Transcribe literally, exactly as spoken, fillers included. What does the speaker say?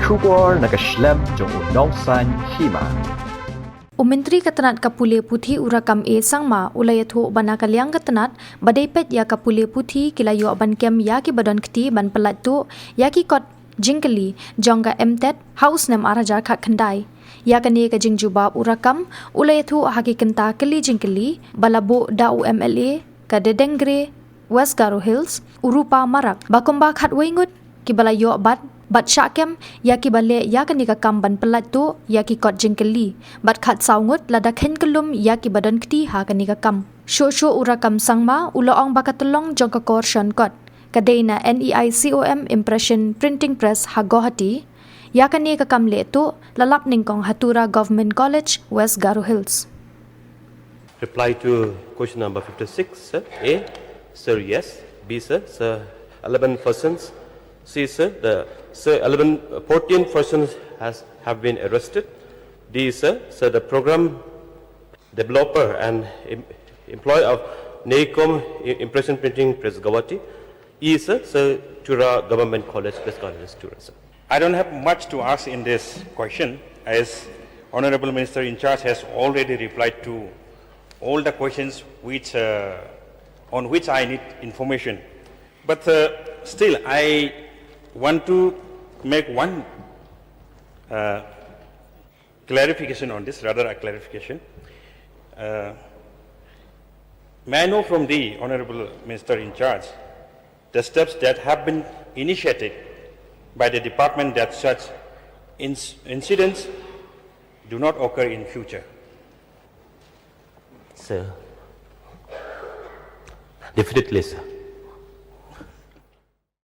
Khubor na ka shlem jong u Nongsaiñ Hima. U Myntri ka tnat ka pule puthi u Rakkam A Sangma u la ïathuh ba na ka liang ka tnat ba dei peit ïa ka pule puthi ki la ïoh ban kem ïa ki ba don kti ban pyllait tuh ïa ki kot jingkylli jong ka M TET ha u snem ar hajar khatkhyndai. Ïa kane ka jingjubab u Rakkam u la ïathuh ha ki kynta kylli jingkylli ba la buh da u MLA ka Dedengre West Garo Hills u Rupa Marak ba kumba khatwei ngut ki ba la ïoh bat bad shah kem ïa ki ba leh ïa kane ka kam ban pyllait tuh ïa ki kot jingkylli bad khatsaw ngut la da khein kyllum ïa ki ba don kti ha kane ka kam. Shuh shuh u Rakkam Sangma u la ong ba ka tyllong jong ka kor shon kot ka dei na NEICOM Impression Printing Press ha Guwahati. Ïa kane ka kam leh tuh la lap nyngkong ha Tura Government College, West Garo Hills. Reply to question number fifty-six, sir. A, sir, yes. B, sir, sir, eleven persons. C, sir, the, sir, eleven, uh, fourteen persons has, have been arrested. D, sir, sir, the program developer and em-, employee of NEICOM I-, Impression Printing Press Guwahati. E, sir, sir, Tura Government College, West Garo Hills, Tura, sir. I don't have much to ask in this question, as Honorable Minister in charge has already replied to all the questions which, uh, on which I need information. But, uh, still, I want to make one, uh, clarification on this, rather a clarification. Uh, may I know from the Honorable Minister in charge the steps that have been initiated by the department that such inc-, incidents do not occur in future? Sir. Definitely, sir.